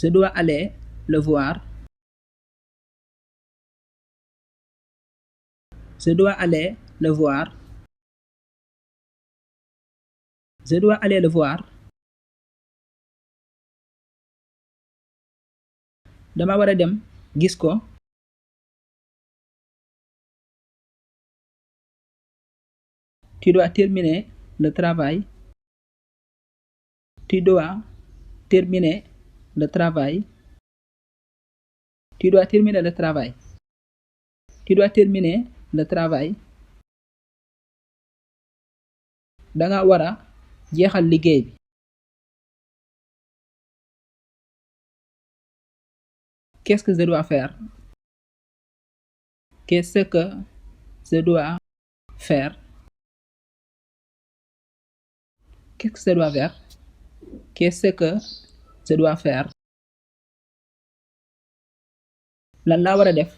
Je dois aller le voir. Je dois aller le voir. Je dois aller le voir. dama war a dem gis ko. Tu dois terminer le travail. Tu dois terminer le travail. Tu dois terminer le travail. Tu dois terminer le travail. danga war a jeexal liggéey bi. Qu'est-ce que je dois faire? Qu'est-ce que je dois faire? Qu'est-ce que je dois faire? Qu'est-ce que je dois faire? lan laa war a def?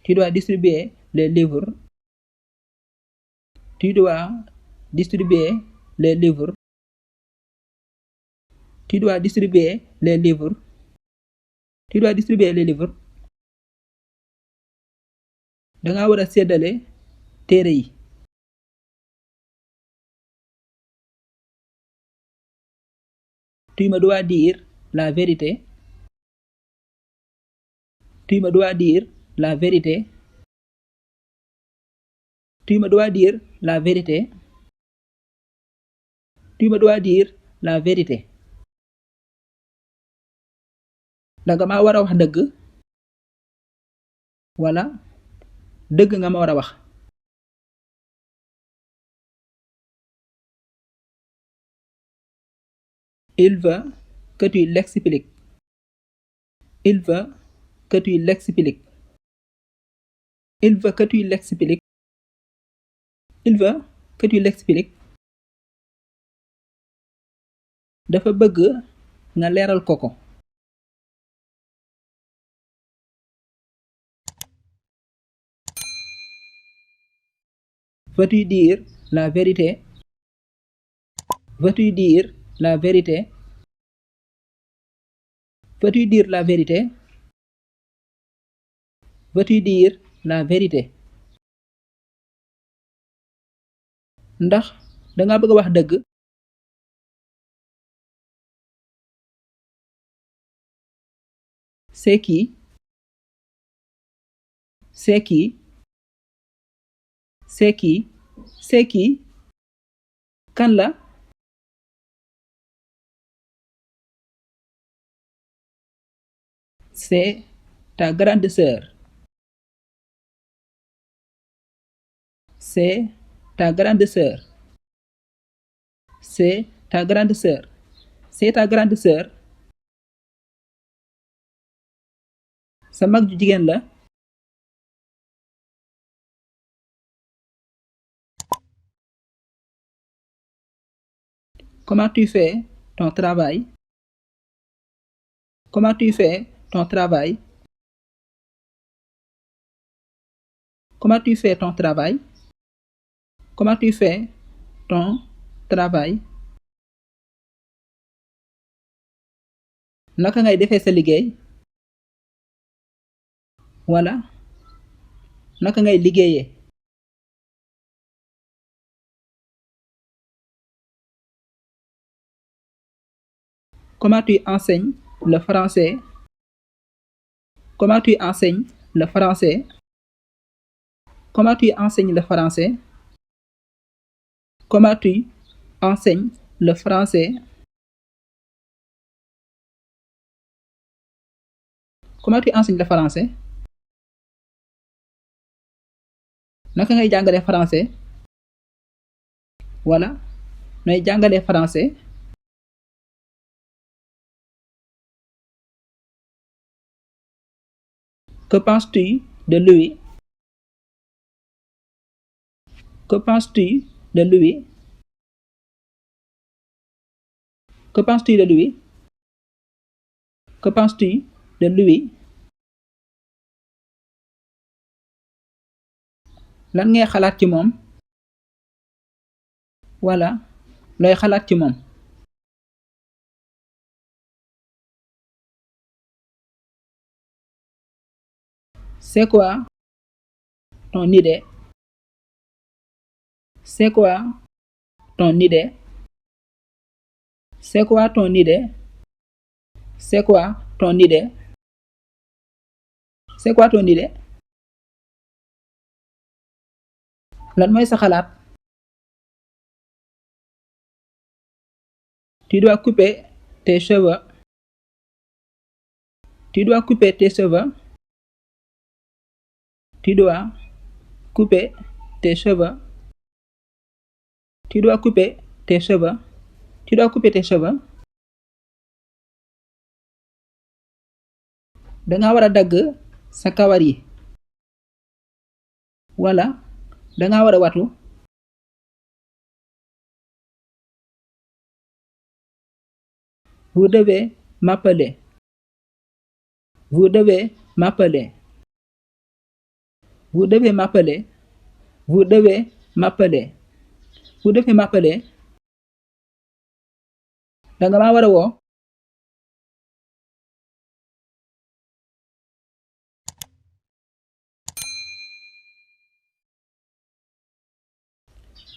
Tu dois distribuer les livres. Tu dois distribuer les livres. Tu dois distribuer les livres. Tu dois distribuer les livres. danga war a séddale téere yi. Tu me dois dire la vérité. Tu me dois dire la vérité. Tu me dois dire la vérité. Tu me dois dire la vérité. danga ma war a wax dëgg. wala dëgg nga ma war a wax. Il veut que tu l'expliques. Il veut que tu l'expliques. Il veut que tu l'expliques. Il veut que tu l'expliques. dafa bëgg nga leeral ko ko. Veux-tu dire la vérité? Veux-tu dire la vérité? Veux-tu dire la vérité? Veux-tu dire la vérité? ndax danga bëgg a wax dëgg. C'est qui? C'est qui? C'est qui? C'est qui? kan la? C'est ta grande sœur. C'est ta grande sœur. C'est ta grande sœur. C'est ta grande sœur. sa mag ju jigéen la. Comment tu fais ton travail? Comment tu fais ton travail? Comment tu fais ton travail? Comment tu fais ton travail? naka ngay defee sa liggéey? wala naka ngay liggéeyee? Comment tu enseignes le français? Comment tu enseignes le français? Comment tu enseignes le français? Comment tu enseignes le français? Comment tu enseignes le français? naka ngay jàngalee français? wala nooy jàngalee français? Que penses-tu de lui? Que penses-tu de lui? Que penses-tu de lui? Que penses-tu de lui? Lan ngay xalaat ci moom? Wala looy xalaat ci moom? C'est quoi ton idée? C'est quoi ton idée? C'est quoi ton idée? C'est quoi ton idée? C'est quoi ton idée? Lan mooy sa xalaat? Tu dois couper tes cheveux. Tu dois couper tes cheveux. Tu dois couper tes cheveux. Tu dois couper tes cheveux. Tu dois couper tes cheveux. Danga war a dagg sa kawar yi. Wala danga war a watu. Vous devez m'appeler. Vous devez m'appeler. Vous devez m'appeler. Vous devez m'appeler. Vous devez m'appeler. Danga ma war a woo.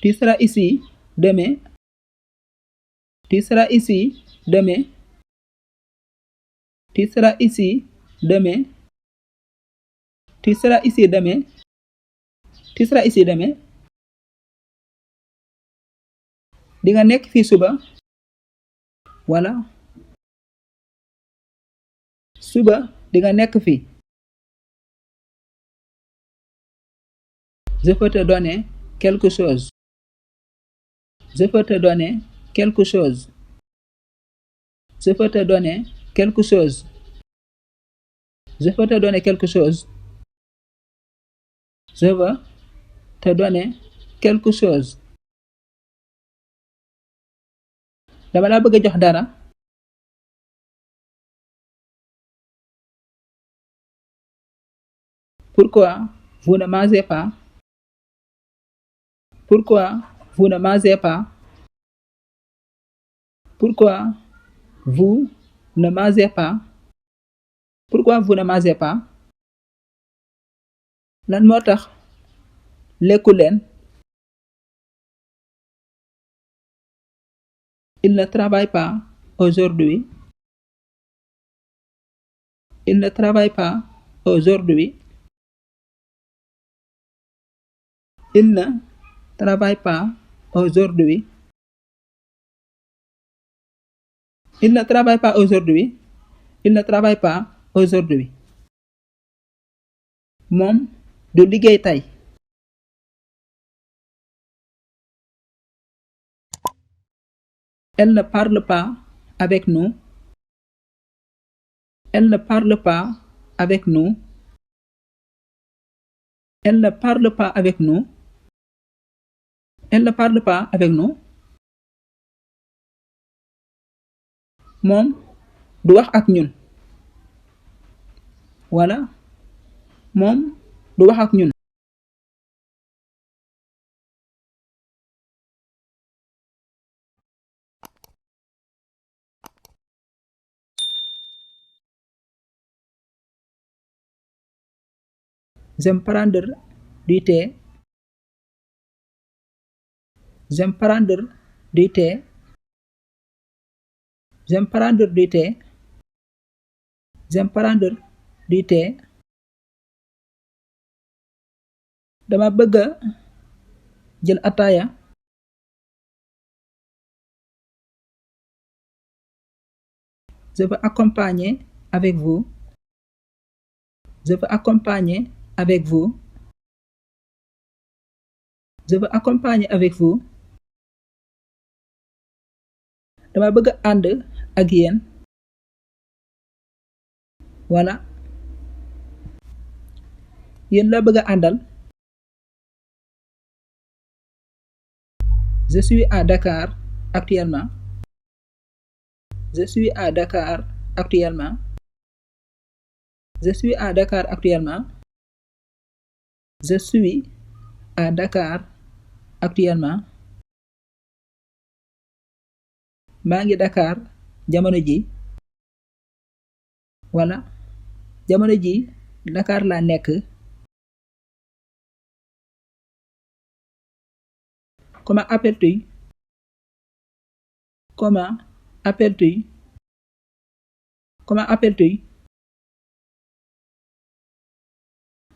Tu seras ici demain. Tu seras ici demain. Tu seras ici demain. Tu seras ici demain. Tu seras ici demain. Di nga nekk fii suba. Wala suba di nga nekk fii. Je peux te donner quelque chose. Je peux te donner quelque chose. Je peux te donner quelque chose. Je peux te donner quelque chose. Je veux te donner quelque chose. Dama la bëgg a jox dara. Pourquoi vous ne mangez pas? Pourquoi vous ne mangez pas? Pourquoi vous ne mangez pas? Pourquoi vous ne mangez pas? Lan moo tax lekku leen? Il ne travaille pas aujourd'hui. Il ne travaille pas aujourd'hui. Il ne travaille pas aujourd'hui. Il ne travaille pas aujourd'hui. Il ne travaille pas aujourd'hui. Moom du liggéey tey. Elle ne parle pas avec nous. Elle ne parle pas avec nous. Elle ne parle pas avec nous. Elle ne parle pas avec nous. Moom du wax ak ñun. Wala moom du wax ak ñun. J'aime prendre du thé. J'aime prendre du thé. J'aime prendre du thé. J'aime prendre du thé. Dama bëgg a jël ataaya. Je veux accompagner avec vous. Je veux accompagner avec vous. Je veux accompagner avec vous. Dama bëgg a ànd ak yéen. Voilà. Yéen la bëgg a àndal. Je suis à Dakar actuellement. Je suis à Dakar actuellement. Je suis à Dakar actuellement. Je suis à Dakar actuellement. maa ngi Dakar jamono ji. wala jamono ji Dakar laa nekk. Comment appelles-tu? Comment appelles-tu? Comment appelles-tu?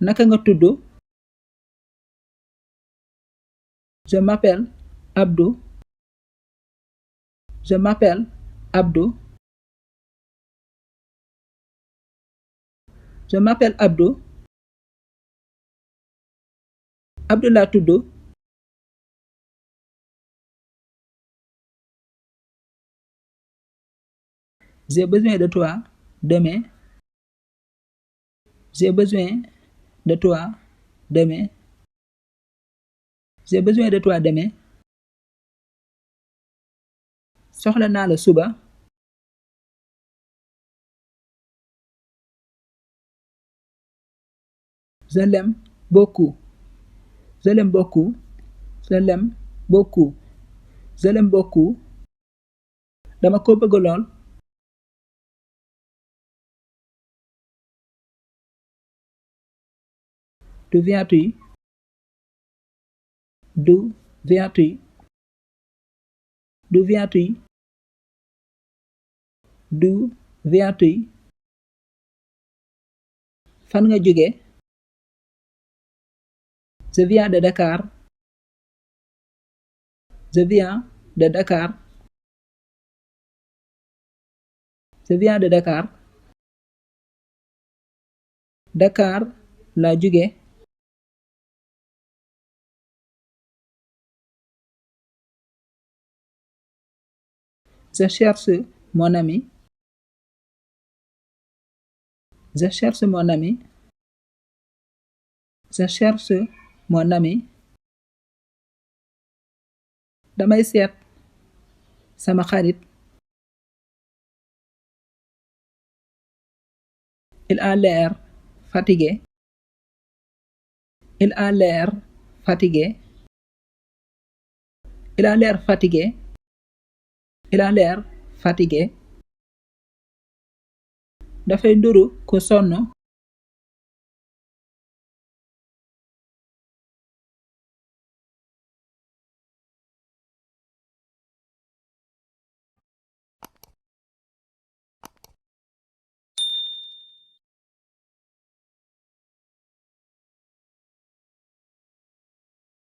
Naka nga tudd? Je m'appelle Abdou. Je m'appelle Abdou. Je m'appelle Abdou. Abdou laa tudd. J'ai besoin de toi demain. J'ai besoin de toi demain. J'ai besoin de toi demain. Soxla naa la suba. Je l'aime beaucoup. Je l'aime beaucoup. Je l'aime beaucoup. Je l'aime beaucoup. Dama ko bëgg lool. D'où viens-tu? D'où viens-tu? D'où viens-tu? D'où viens-tu? Fan nga jóge? Je viens de Dakar. Je viens de Dakar. Je viens de Dakar. Dakar laa jóge. Je cherche mon ami. Je cherche mon ami. Je cherche mon ami. Damay seet sama xarit. Il a l'air fatigué. Il a l'air fatigué. Il a l'air fatigué. Il a l'air fatigué. Dafay nduru ku sonn.